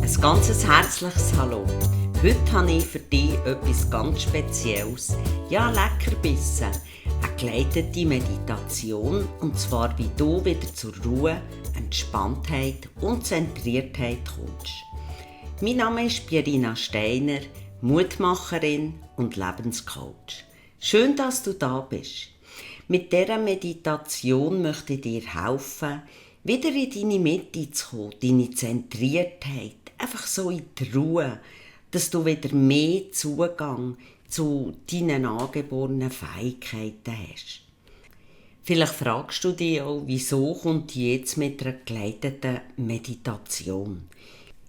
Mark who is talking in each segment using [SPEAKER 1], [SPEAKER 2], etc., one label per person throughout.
[SPEAKER 1] Ein ganz herzliches Hallo. Heute habe ich für dich etwas ganz Spezielles. Ja, Leckerbissen. Eine geleitete Meditation, und zwar wie du wieder zur Ruhe, Entspanntheit und Zentriertheit kommst. Mein Name ist Pierina Steiner, Mutmacherin und Lebenscoach. Schön, dass du da bist. Mit dieser Meditation möchte ich dir helfen, wieder in deine Mitte zu kommen, deine Zentriertheit, einfach so in die Ruhe, dass du wieder mehr Zugang zu deinen angeborenen Fähigkeiten hast. Vielleicht fragst du dich auch, wieso kommt die jetzt mit einer geleiteten Meditation?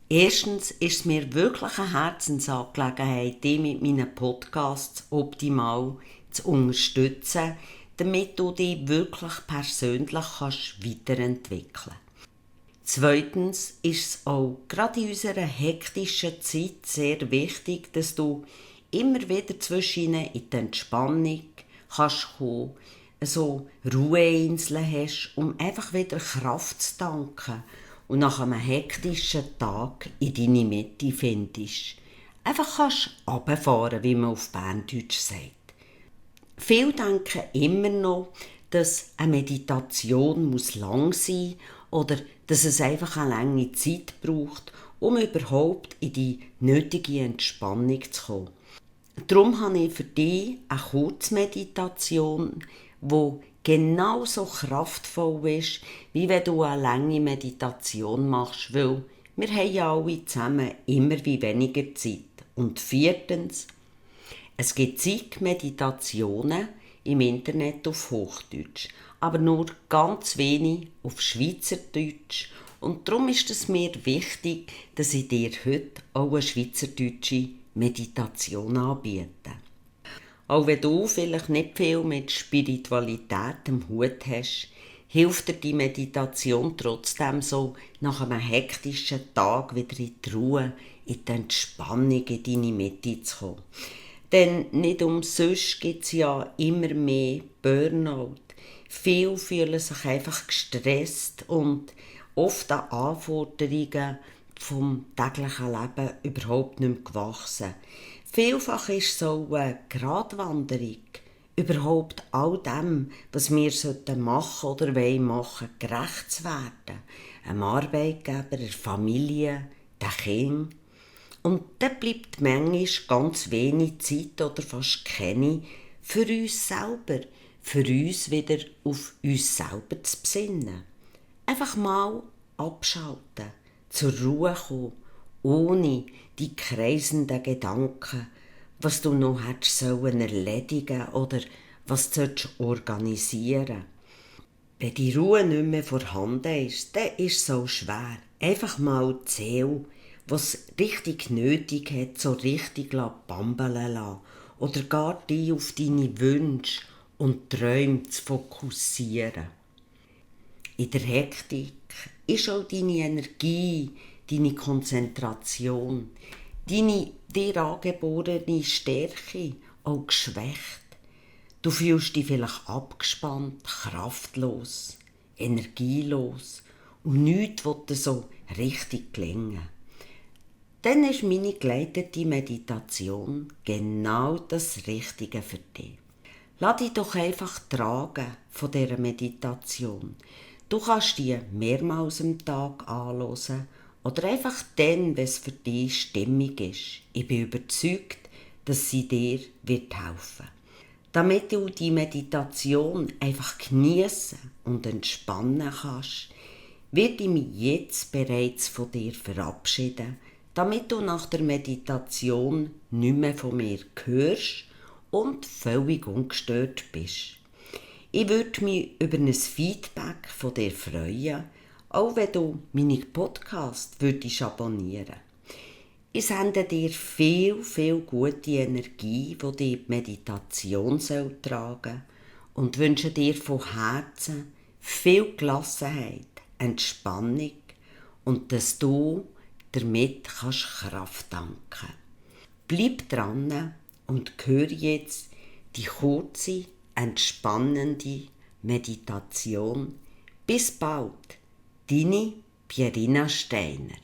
[SPEAKER 1] Erstens ist es mir wirklich eine Herzensangelegenheit, dich mit meinen Podcasts optimal zu unterstützen, damit du dich wirklich persönlich weiterentwickeln kannst. Zweitens ist es auch gerade in unserer hektischen Zeit sehr wichtig, dass du immer wieder zwischen in die Entspannung kannst kommen, so Ruheinseln hast, um einfach wieder Kraft zu tanken und nach einem hektischen Tag in deine Mitte findest. Einfach kannst runterfahren, wie man auf Berndeutsch sagt. Viele denken immer noch, dass eine Meditation lang sein muss oder dass es einfach eine lange Zeit braucht, um überhaupt in die nötige Entspannung zu kommen. Darum habe ich für dich eine Kurzmeditation, die genauso kraftvoll ist, wie wenn du eine lange Meditation machst, weil wir haben ja alle zusammen immer wie weniger Zeit. Und viertens, es gibt zig Meditationen im Internet auf Hochdeutsch, aber nur ganz wenig auf Schweizerdeutsch. Und darum ist es mir wichtig, dass ich dir heute auch eine schweizerdeutsche Meditation anbiete. Auch wenn du vielleicht nicht viel mit Spiritualität am Hut hast, hilft dir die Meditation trotzdem so nach einem hektischen Tag wieder in die Ruhe, in die Entspannung, in deine Mitte zu kommen. Denn nicht umsonst gibt es ja immer mehr Burnout. Viele fühlen sich einfach gestresst und oft an Anforderungen vom täglichen Leben überhaupt nicht mehr gewachsen. Vielfach ist es so eine Gratwanderung, überhaupt all dem, was wir machen oder machen wollen, gerecht zu werden. Einem Arbeitgeber, der Familie, den Kindern. Und dann bleibt manchmal ganz wenig Zeit oder fast keine für uns selber, für uns wieder auf uns selber zu besinnen. Einfach mal abschalten, zur Ruhe kommen, ohne die kreisenden Gedanken, was du noch hättest erledigen oder was du organisieren solltest. Wenn die Ruhe nicht mehr vorhanden ist, dann ist es auch schwer. Einfach mal die Seele, was richtig nötig hat, so richtig bambeln lassen oder gar dich auf deine Wünsche und Träume zu fokussieren. In der Hektik ist auch deine Energie, deine Konzentration, deine dir angeborene Stärke auch geschwächt. Du fühlst dich vielleicht abgespannt, kraftlos, energielos und nichts will dir so richtig gelingen. Dann ist meine geleitete Meditation genau das Richtige für dich. Lass dich doch einfach tragen von dieser Meditation. Du kannst die mehrmals am Tag anhören oder einfach dann, wenn es für dich stimmig ist. Ich bin überzeugt, dass sie dir wird helfen. Damit du die Meditation einfach geniessen und entspannen kannst, werde ich mich jetzt bereits von dir verabschieden, damit du nach der Meditation nicht mehr von mir hörst und völlig ungestört bist. Ich würde mich über ein Feedback von dir freuen, auch wenn du meine Podcast abonnieren. Ich sende dir viel, viel gute Energie, die die Meditation tragen soll, und wünsche dir von Herzen viel Gelassenheit, Entspannung und dass du damit Kraft tanken kannst. Bleib dran und höre jetzt die kurze, entspannende Meditation. Bis bald, deine Pierina Steiner.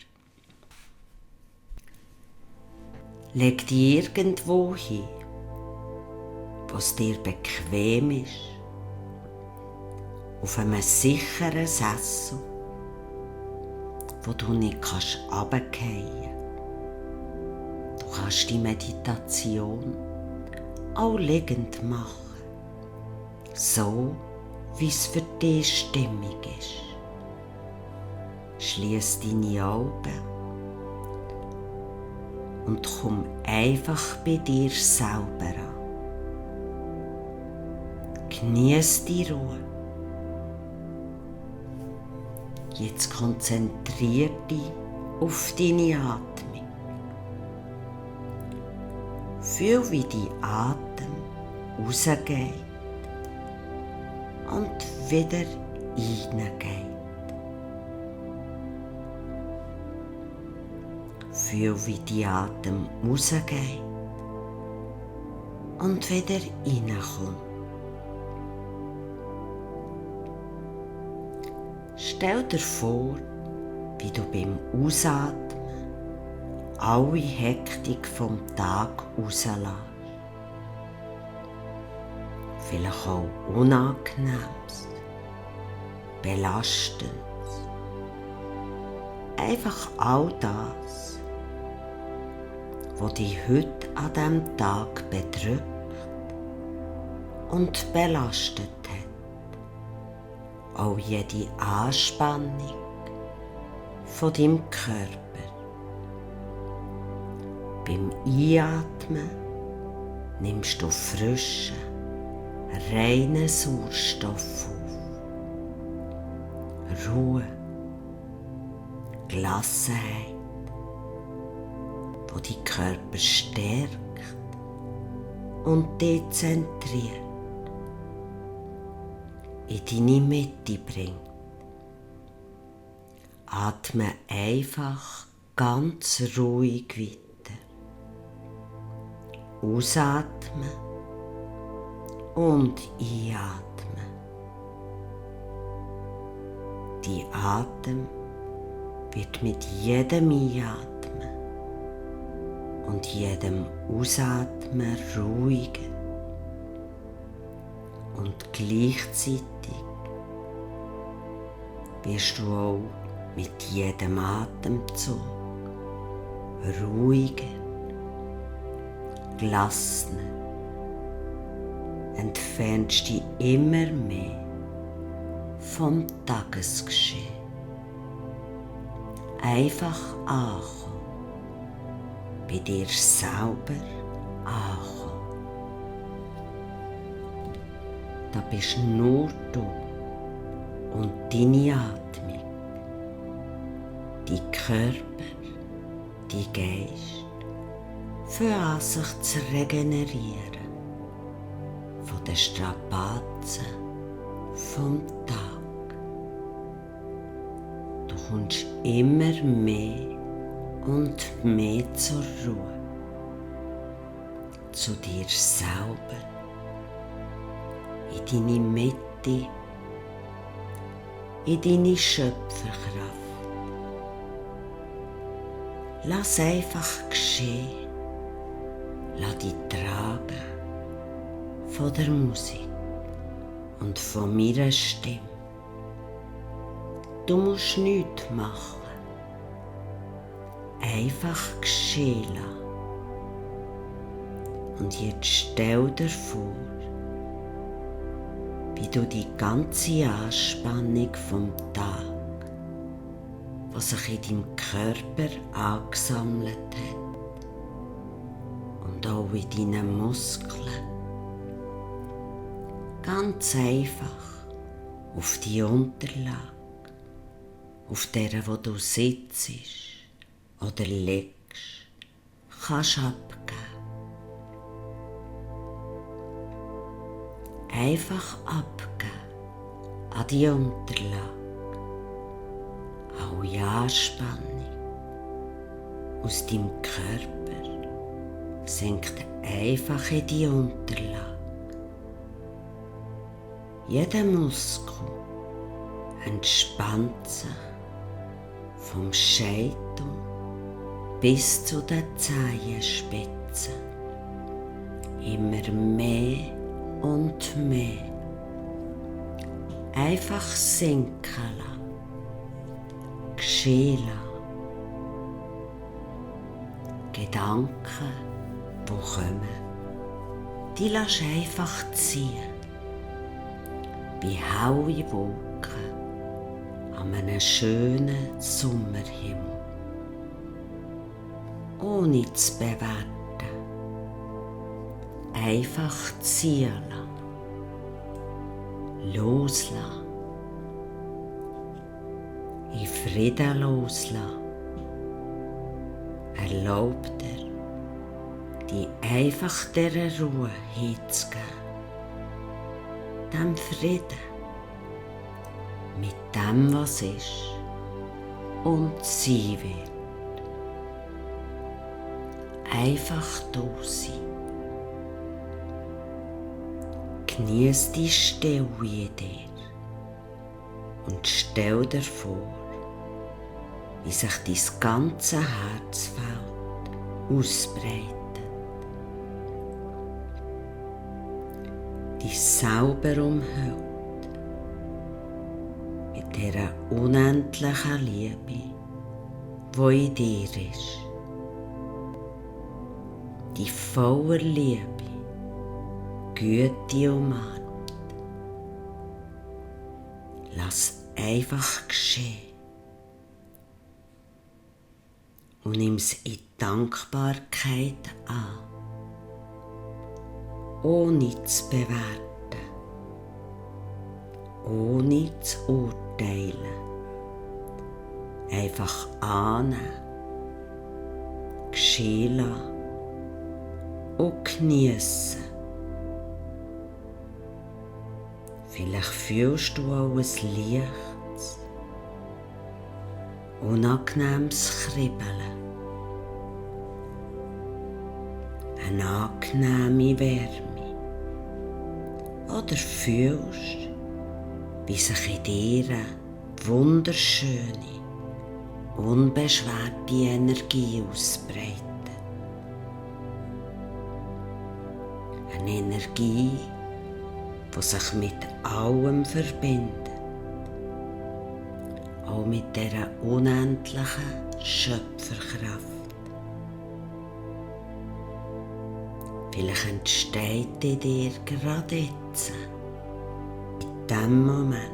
[SPEAKER 1] Leg dich irgendwo hin, wo es dir bequem ist, auf einem sicheren Sessel, wo du nicht runterfallen kannst. Du kannst die Meditation auch liegend machen, so wie es für dich stimmig ist. Schliess deine Augen und komm einfach bei dir selber an. Geniess die Ruhe. Jetzt konzentrier dich auf deine Atmung. Fühl, wie dein Atem rausgeht und wieder reingeht. Fühl, wie dein Atem rausgeht und wieder reinkommt. Stell dir vor, wie du beim Ausatmen alle Hektik vom Tag rauslässt. Vielleicht auch Unangenehmes, Belastendes. Einfach all das, was dich heute an diesem Tag bedrückt und belastet hat. Auch jede Anspannung von deinem Körper. Beim Einatmen nimmst du frischen, reinen Sauerstoff auf. Ruhe, Gelassenheit, wo die Körper stärkt und dezentriert, in deine Mitte bringt. Atme einfach ganz ruhig weiter. Ausatmen und einatmen. Die Atem wird mit jedem Einatmen und jedem Ausatmen ruhiger und gleichzeitig wirst du auch mit jedem Atemzug ruhiger, gelassener, entfernst dich immer mehr vom Tagesgeschehen. Einfach ankommen, bei dir selber ankommen. Da bist nur du und deine Atmung, dein Körper, dein Geist, für an sich zu regenerieren von den Strapazen vom Tag. Du kommst immer mehr und mehr zur Ruhe, zu dir selber, in deine Mitte, in deine Schöpferkraft. Lass einfach geschehen, lass dich tragen von der Musik und von meiner Stimme. Du musst nichts machen, einfach geschehen lassen. Und jetzt stell dir vor, wie du die ganze Anspannung vom Tag, was sich in deinem Körper angesammelt hat und auch in deinen Muskeln, ganz einfach auf die Unterlage, auf der wo du sitzt oder liegst, kannst abgeben. Einfach abgeben an die Unterlage. Alle Anspannung aus deinem Körper sinkt einfach in die Unterlage. Jeder Muskel entspannt sich vom Scheitel bis zu den Zehenspitzen. Immer mehr und mehr. Einfach sinken lassen. Geschehen lassen. Gedanken, die kommen, die lässt einfach ziehen. Wie helle Wolken an einem schönen Sommerhimmel. Ohne zu bewerten. Einfach ziehen lassen. Loslassen. In Frieden loslassen. Erlaubt dir, die einfach dieser Ruhe hinzugeben. Dem Frieden. Mit dem, was ist und sein wird. Einfach da sein. Genieß die Stille in dir und stell dir vor, wie sich dein ganze Herzfeld ausbreitet. Dich selber umhüllt mit dieser unendlichen Liebe, die in dir ist. Die voller Liebe, Güte umarmt. Lass einfach geschehen. Und nimm es in Dankbarkeit an, ohne zu bewerten, ohne zu urteilen. Einfach annehmen, geschehen lassen und geniessen. Vielleicht fühlst du auch ein leichtes, unangenehmes Kribbeln. Eine angenehme Wärme. Oder fühlst, wie sich in dir eine wunderschöne, unbeschwerte Energie ausbreitet. Eine Energie, die sich mit allem verbindet. Auch mit dieser unendlichen Schöpferkraft. Vielleicht entsteht in dir gerade jetzt, in diesem Moment,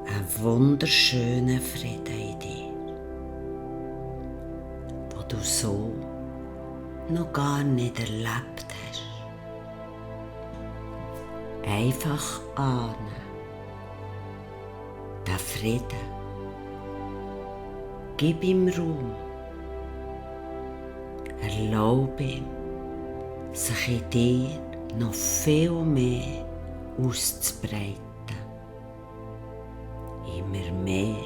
[SPEAKER 1] ein wunderschöner Frieden in dir, den du so noch gar nicht erlebt hast. Einfach annehmen, den Frieden. Gib ihm Raum. Erlaube ihm, sich in dir noch viel mehr auszubreiten. Immer mehr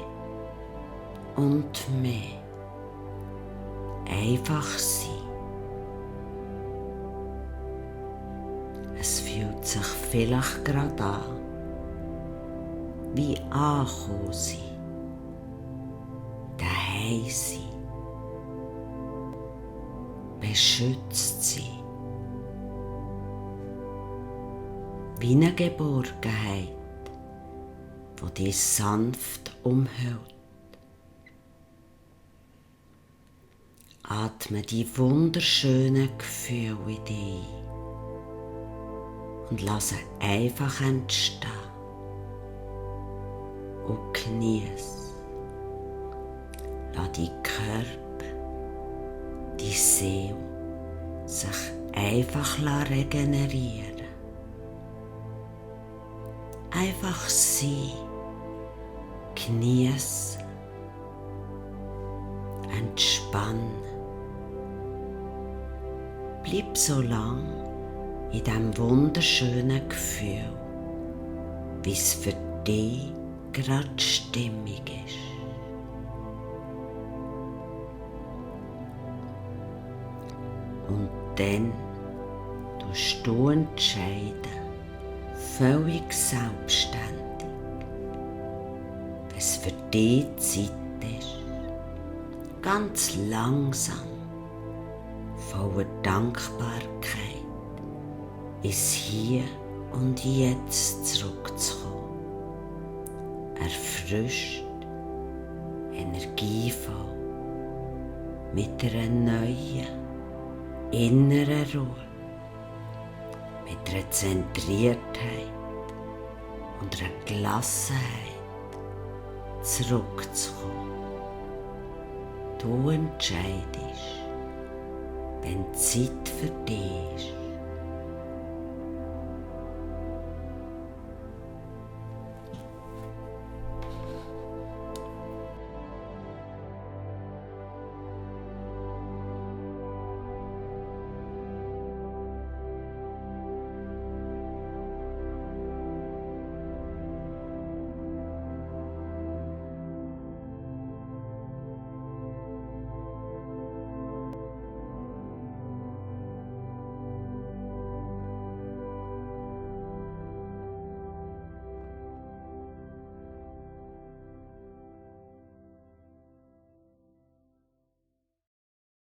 [SPEAKER 1] und mehr. Einfach sein. Es fühlt sich vielleicht gerade an, wie angekommen sein, daheim sein, beschützt sein, wie eine Geborgenheit, die dich sanft umhüllt. Atme die wunderschönen Gefühle in dich und lass sie einfach entstehen und genieß. Lass deinen Körper, die Seele sich einfach regenerieren. Einfach sein, genießen, entspannen. Bleib so lang in diesem wunderschönen Gefühl, wie es für dich gerade stimmig ist. Und dann tust du entscheiden, völlig selbstständig, wenn es für dich Zeit ist, ganz langsam, voller Dankbarkeit, ins Hier und Jetzt zurückzukommen. Erfrischt, energievoll, mit einer neuen, inneren Ruhe, mit einer Zentriertheit und einer Gelassenheit zurückzukommen. Du entscheidest, wenn Zeit für dich ist,